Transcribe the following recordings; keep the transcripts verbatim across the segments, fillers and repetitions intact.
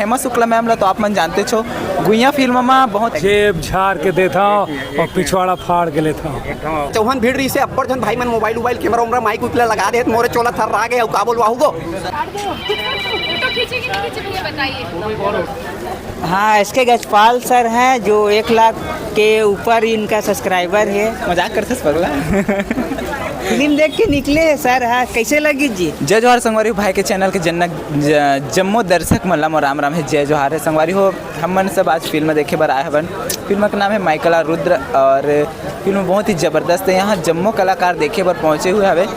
Hema Shukla ma'am ला तो आप मन जानते छो, गुइया फिल्म में बहुत जेब झाड़ के देथव और पिछवाड़ा फाड़ के लेथव। चौहान भीड़ रहिसे, अब्बड़ झन भाई मन मोबाइल उबाइल, कैमरा उमरा, माइक उइक ला लगा दे, मोरे चोला थर्रा गे, अउ का बोलवाहू गो। फोटो खींचेगी, नहीं खींचेगी, ये बताइए। हाँ, एस के गजपाल सर हैं, जो एक लाख के ऊपर इनका सब्सक्राइबर है। मजाक करथस पगला। फिल्म देख के निकले हैं सर। हाँ, कैसे लगी जी? जय जोहार संगवारी, भाई के चैनल के जन्नक ज-, जम्मो दर्शक मन ला मोर राम राम है, जय जोहार है संगवारी हो। हमन सब आज फिल्म देखे बर आए हवन। फिल्म के नाम है माइकल और रुद्र और फिल्म बहुत ही जबरदस्त है। यहाँ जम्मो कलाकार देखे बर पहुँचे हुए हवे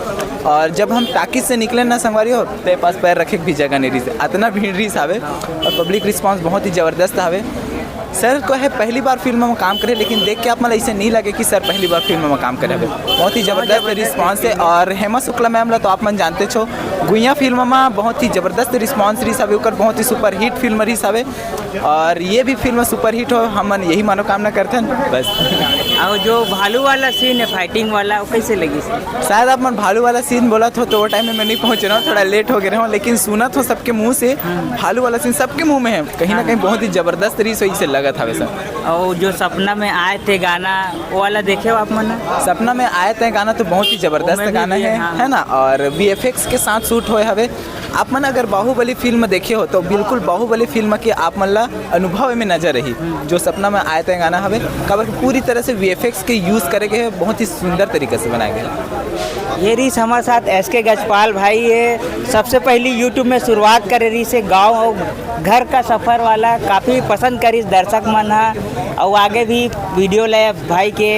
और जब हम टाकीज से निकले ना संगवारी हो, तो पास पैर रखे के भी जगह नहीं रहिस, अतना भीड़ रहिस हवे और पब्लिक रिस्पांस बहुत ही जबरदस्त हवे। सर को है पहली बार फिल्म में काम करे, लेकिन देख के आप मन ला ऐसे नहीं लगे कि सर पहली बार फिल्म में काम करे हवे। बहुत ही जबरदस्त रिस्पांस है और हेमा शुक्ला मैम ला तो आप मन जानते छो, गुइया फिल्म में बहुत ही जबरदस्त रिस्पांस रहिस हवे ओकर, बहुत ही सुपरहिट फिल्म रहिस हवे। और ये भी फिल्म सुपरहिट हो, हमन यही मनोकामना करथन बस। और जो भालू वाला सीन है, फाइटिंग वाला, वो कैसे लगी? शायद आप मन भालू वाला सीन बोलत हो तो वो टाइम में मैं नहीं पहुंच रहा हूँ, थोड़ा लेट हो गए रहा हूँ, लेकिन सुनत हो सबके मुंह से भालू वाला सीन सबके मुंह में है, कहीं ना कहीं बहुत ही जबरदस्त रहिस, वही से लगत हवे सर। और जो सपना में आए थे गाना, वो वाला देखे हो आप मन? सपना में आए थे गाना तो बहुत ही जबरदस्त वो मैं भी गाना देखे, है, हाँ। है ना? और वीएफएक्स के साथ शूट होए हवे। आप मन अगर बाहुबली फिल्म देखे हो तो बिल्कुल बाहुबली फिल्म के आप मन ला अनुभव में नजर रही, जो सपना में आए थे गाना हवे, काबर कि पूरी तरह से वीएफएक्स के यूज़ करे गए है, बहुत ही सुंदर तरीके से बनाए गए। ये रहिस हमारे साथ एस के गजपाल भाई है। सबसे पहली YouTube में शुरुआत करे रहिस है गाँव और घर का सफर वाला, काफ़ी पसंद करिस दर्शक मन हा। और आगे भी वीडियो ले भाई के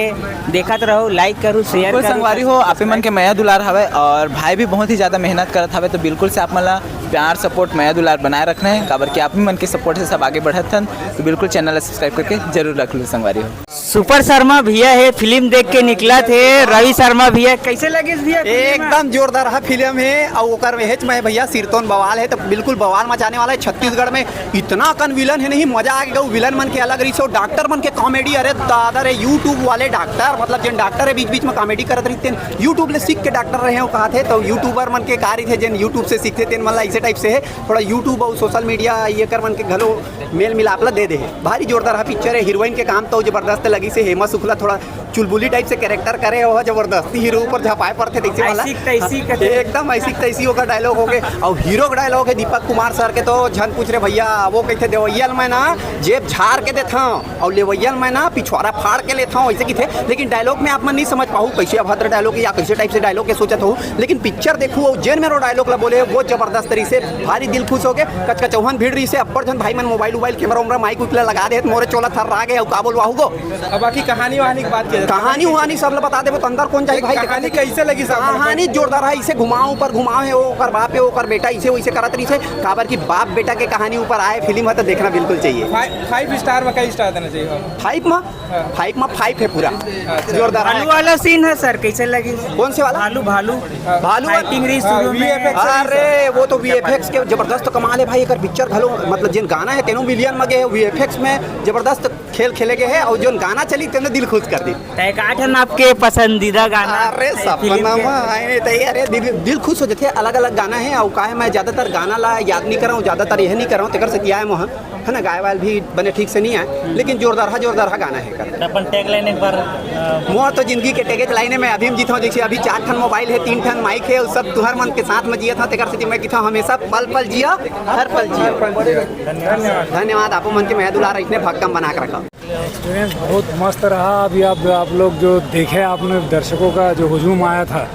देखत रहो, लाइक करू, शेयर बिल्कुल करू। संगवारी हो, आप ही मन के मया दुलार हवे और भाई भी बहुत ही ज्यादा मेहनत करत हवे, तो बिल्कुल से आप मन ला प्यार, सपोर्ट, मया दुलार बनाए रखना है, काबर कि आप ही मन के सपोर्ट से सब आगे बढ़त हन। तो बिल्कुल चैनल ला सब्सक्राइब करके जरूर रख लो संगवारी हो। सुपर शर्मा भैया है, फिल्म देख के निकला थे। रवि शर्मा भैया, कैसे लगे भैया फिल्म? एकदम जोरदार हा फिल्म है, और ओकर में हेच में भैया सिरतोन बवाल है, तो बिल्कुल बवाल मचाने वाला है छत्तीसगढ़ में। इतना कन विलन है नहीं, मजा आ गया। विलन मन के अलग रहिस, डॉक्टर मन के कॉमेडी, अरे दादा रे, YouTube वाले डॉक्टर, मतलब जिन डॉक्टर है बीच बीच में कॉमेडी करत रहिथे, YouTube ले सीख के डॉक्टर रहे हो कहा थे, तो यूट्यूबर मन के का रहिथे, जिन YouTube से सीखथे तेन मन ला ऐसे टाइप से है, थोड़ा YouTube और सोशल मीडिया ये कर मन के घलो मेल मिलाप ला दे दे है। भारी जोरदार हा पिक्चर है, हीरोइन के काम तो जबरदस्त लगिस है, हेमा शुक्ला थोड़ा चुलबुली टाइप से कैरेक्टर करे हो, जबरदस्ती हीरो ऊपर झपाए पड़थे तैसे वाला। ऐसी तैसी कथे। एकदम ऐसी तैसी ओकर डायलॉग हो गए। और हीरो का डायलॉग है दीपक कुमार सर के, तो झन पूछ रे भैया, वो कहते देवैया ल मैं ना जेब झाड़ के देथव और लेवैया ल मैं ना पिछवाड़ा फाड़ के लेथव, ऐसे किथे। लेकिन डायलॉग में आप मन नहीं समझ पाहू कैसे अभद्र डायलॉग या कैसे टाइप से डायलॉग के सोचत हो, लेकिन पिक्चर देखू और जेन मेरो डायलॉग ला बोले वो जबरदस्त रहिस है, भारी दिल खुश हो गए। कचका चौहान भीड़ रहिस है, अब्बड़ झन भाई मन मोबाइल उबाइल, कैमरा उमरा, माइक उइक ला लगा दे, मोरे चोला थर्रा गे, अउ का बोलवाहू गो। अब बाकी कहानी वहानी की बात किया जाए। कहानी वहानी सब ला बता देबो, त अंदर कौन जाही भाई, कहानी कैसे लगी सब? कहानी जोरदार है, इसे घुमाव ऊपर घुमाव है, वो ओकर बाप है, ओकर बेटा, इसे वैसे करत रहिस है। काबर कि बाप बेटा के कहानी ऊपर आए फिल्म है, तो देखना बिल्कुल चाहिए। फाइव, फाइव स्टार में कई स्टार देना चाहिए? फाइव में? हाँ। फाइव में फाइव है पूरा। अच्छा। जोरदार है। भालू वाला सीन है सर, कैसे लगी? कौन से वाला? भालू, भालू। भालू वाला? फाइटिंग रही हाँ, शुरू में। वीएफएक्स रही अरे, वो तो वीएफएक्स के जबरदस्त कमाल है भाई, एकर पिक्चर घलो, मतलब जिन गाना है तेनो मिलियन में गए, वीएफएक्स में जबरदस्त खेल खेले गए है, और जोन गाना चली तेने दिल खुश कर दी। तो एक आठ है ना आपके पसंदीदा गाना अरे फिल्म सपना के? में आए नहीं तो, अरे दिल, दिल खुश हो जाते। अलग अलग गाना है, और का है, मैं ज्यादातर गाना ला याद नहीं कर रहा हूँ, ज्यादातर यह नहीं कर रहा हूँ, तेकर से किया है मोह, है ना, गाय वाल भी बने ठीक से नहीं आए, लेकिन जोरदार हा, जोरदार हा गाना है एकर। तो अपन टैगलाइन एक बार, अ, मोर तो जिंदगी के टैगेज लाइन है, मैं अभी हम जीता हूँ, जैसे अभी चार ठन मोबाइल है, तीन ठन माइक है, उस सब तुहर मन के साथ में जिया था, तेकर से मैं किथा हमेशा पल पल जिया, हर पल जिया। धन्यवाद। धन्यवाद, आपो मन के मया दुलार इतने भक्कम बना के रखा। एक्सपीरियंस बहुत मस्त रहा। अभी आप, आप लोग जो देखे, आपने दर्शकों का जो हुजूम आया था,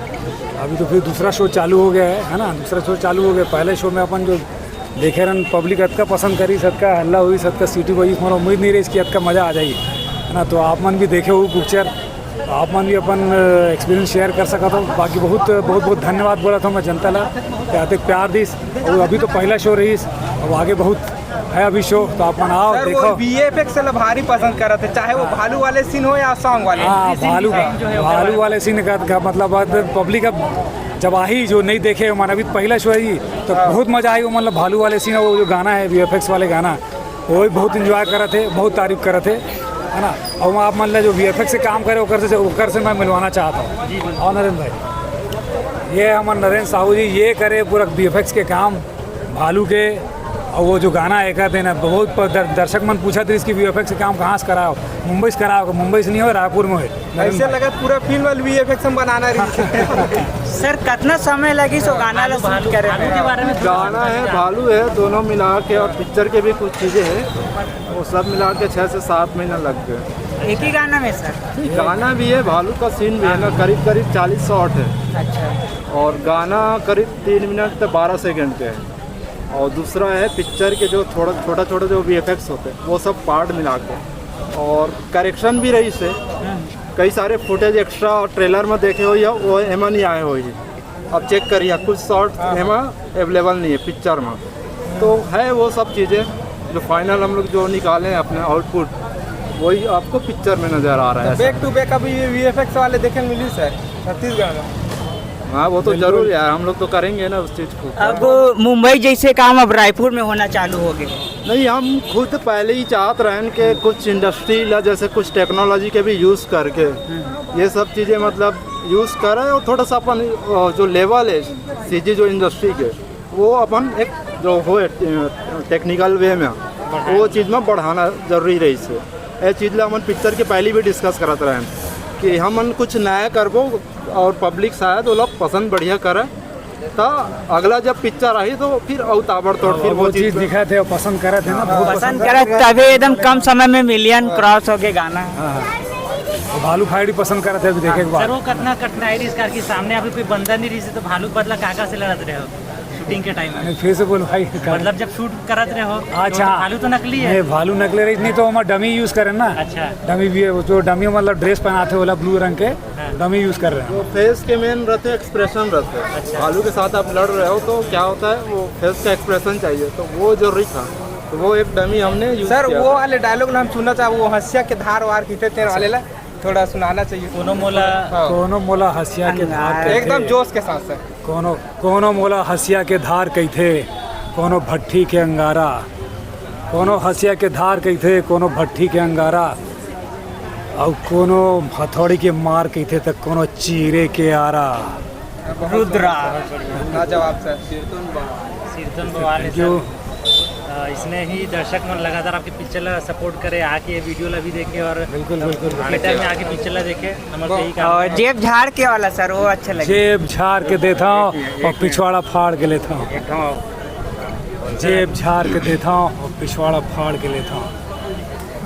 अभी तो फिर दूसरा शो चालू हो गया है, है ना, दूसरा शो चालू हो गया। पहले शो में अपन जो देखे रहन, पब्लिक अतका पसंद करी, सबका हल्ला हुई, सबका सीटी बजी, हमारा उम्मीद नहीं रही इसकी अतका मजा आ जाई, है ना। तो आप मन भी देखे हो पिक्चर, तो आप मन भी अपन एक्सपीरियंस शेयर कर सकत हो। बाकी बहुत बहुत बहुत धन्यवाद बोला था मैं जनता ला, कि अतेक प्यार दीस। और अभी तो पहला शो रहीस, अब आगे बहुत है अभी शो, तो आप मन आओ, सर, देखो। वो वीएफएक्स ला भारी पसंद करत है, चाहे वो भालू वाले सीन हो या सॉन्ग वाले। हाँ, भालू, भालू वाले सीन का, का मतलब, अब पब्लिक अब जब आही जो नहीं देखे हो, मन अभी पहला शो है, तो बहुत मजा आई। वो मतलब भालू वाले सीन, वो जो गाना है वीएफएक्स वाले गाना, वो भी बहुत एंजॉय करत है, बहुत तारीफ करत है, है ना। और वहाँ आप मन ला जो वीएफएक्स से काम करे, ओकर से, ओकर से मैं मिलवाना चाहता हूँ। और नरेंद्र भाई, ये हमारे नरेंद्र साहू जी, ये करे पूरा वीएफएक्स के काम भालू के, अउ वो जो गाना हे, कहते हैं ना, बहुत प-, दर-, दर्शक मन पूछत रहिस कि वीएफएक्स के काम कहाँ से कराओ, मुंबई से कराओ, मुंबई से नहीं हो, रायपुर में हो। ऐसे लगा पूरा फिल्म वाली वीएफएक्स हम बनाना रही। सर, कितना समय लगी सो गाना ला शूट करे में? गाना है, भालू है, दोनों मिला के और पिक्चर के भी कुछ चीज़ें हैं, वो सब मिला के छः से सात महीना लग गए। एक ही गाना में सर? गाना भी है, भालू का सीन भी है ना, करीब करीब चालीस शॉट है। अच्छा। और गाना करीब तीन मिनट तो बारह सेकंड के है। और दूसरा है पिक्चर के जो थोड़ा छोटा छोटा जो वीएफएक्स होते हैं, वो सब पार्ट मिला के, और करेक्शन भी रहिस हे। कई सारे फुटेज एक्स्ट्रा ट्रेलर में देखे हो या वो एमा नहीं आए हो ही। अब चेक करिए, कुछ शॉट एमा अवेलेबल नहीं है पिक्चर में। तो है वो सब चीज़ें जो फाइनल हम लोग जो निकाले हैं अपने आउटपुट, वही आपको पिक्चर में नज़र आ रहा है। बैक टू बैक अभी ये वीएफएक्स वाले देखे मिली सर छत्तीसगढ़ में। हाँ, वो तो जरूर यार, हम लोग तो करेंगे ना उस चीज़ को। अब मुंबई जैसे काम अब रायपुर में होना चालू हो गए। नहीं, हम खुद पहले ही चाहत रहन के कुछ इंडस्ट्री ला, जैसे कुछ टेक्नोलॉजी के भी यूज़ करके ये सब चीज़ें मतलब यूज़ करें और थोड़ा सा अपन, अ, जो लेवल है सीजी जो इंडस्ट्री के, वो अपन एक जो हो टेक्निकल वे में वो चीज़ में बढ़ाना जरूरी रहिस हे। ये चीज़ ला अपन पिक्चर के पहले भी डिस्कस करत रहन कि हमन कुछ नया करबो और पब्लिक शायद वो लोग पसंद बढ़िया करे, तो अगला जब पिक्चर आई तो फिर अउ ताबड़तोड़ फिर वो चीज़ दिखत हे, पसंद करत हे ना, बहुत पसंद करत, तभी एकदम कम समय में मिलियन क्रॉस हो गए गाना। हाँ, हाँ। भालू फाइट भी पसंद करत हे, अभी देखे एक बार। सर, वो कितना कठिनाई रही इस कार की, सामने अभी कोई बंदा नहीं रही, तो भालू के बदला काका से लड़त रहे हो शूटिंग के टाइम में? नहीं, फिर से बोलो भाई। मतलब जब शूट करत रहे हो, अच्छा। तो भालू तो नकली है। नहीं, भालू नकली रही, नहीं तो हम डमी यूज़ करें ना। अच्छा। डमी भी है, वो जो डमी मतलब ड्रेस पहनाते हैं, ओला ब्लू रंग के, हाँ। डमी यूज़ कर रहे हैं। वो फेस के मेन रहते हैं, एक्सप्रेशन रहते हैं। अच्छा। भालू के साथ आप लड़ रहे हो तो क्या होता है, वो फेस का एक्सप्रेशन चाहिए, तो वो जरूरी था। तो वो एक डमी हमने यूज़ सर, किया वो था। वाले डायलॉग ना हम सुनना चाहे, वो हंसिया के धार वार किथे तेरे वाले ला थोड़ा सुनाना चाहिए। कोनो मोला हाँ। कोनो मोला हंसिया के धार अंगार। कहिथे। एकदम जोश के साथ सर। कोनो, कोनो मोला हंसिया के धार कहिथे, कोनो भट्ठी के अंगारा। कोनो हंसिया के धार कहिथे, कोनो भट्ठी के अंगारा, अउ कोनो हथौड़ी के मार कहिथे, त कोनो चीरे के आरा। रुद्रा। लाजवाब सर। सिरतोन बवाल है। Thank you। सर। अ, इसने ही दर्शक मन लगातार आपके पिक्चर ला सपोर्ट करे, आके ये वीडियो ला भी देखे और बिल्कुल, बिल्कुल, बिल्कुल। थिएटर में आके पिक्चर ला देखे। हमर तो यही काम और है। जेब झाड़ के वाला सर, वो अच्छा लगे। जेब झाड़ के देथव और पिछवाड़ा फाड़ के लेथव। जेब झाड़ के देथव और पिछवाड़ा फाड़ के लेथव।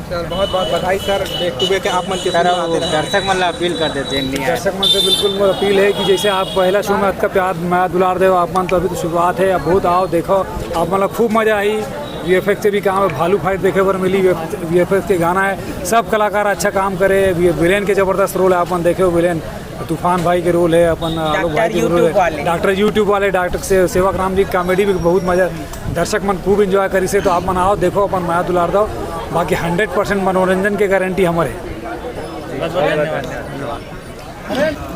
सर, बहुत बहुत बधाई सर, बैक टू बैक आप मन के सर, फिल्म वो आते रहे। दर्शक मन ला अपील कर देते हैं, नहीं आए। दर्शक मन से बिल्कुल मोर अपील है कि जैसे आप पहला शो में अतका प्यार, मया दुलार देव आप मन, तो अभी तो शुरुआत है, अब बहुत आओ, देखो, आप मन ला खूब मजा आही। वीएफएक्स से भी काम है, भालू फाइट देखे बर मिली, वीएफएक्स के गाना है, सब कलाकार अच्छा काम करे, वि-, विलेन के जबरदस्त रोल है, आप मन देखे हो विलेन, तूफान भाई के रोल है, अपन आलोक भाई डॉक्टर के रोल YouTube है, वाले। डॉक्टर YouTube वाले, डॉक्टर से, सेवक राम जी की कॉमेडी भी बहुत मजा, दर्शक मन खूब एंजॉय करिस हे, तो आप मन आओ, देखो, अपन मया दुलार दो, बाकी हंड्रेड परसेंट मनोरंजन के गारंटी हमर है। बहुत बहुत धन्यवाद।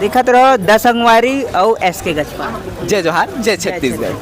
देखत रहो द संगवारी अउ एसके गजपाल। जय जोहार, जय छत्तीसगढ़।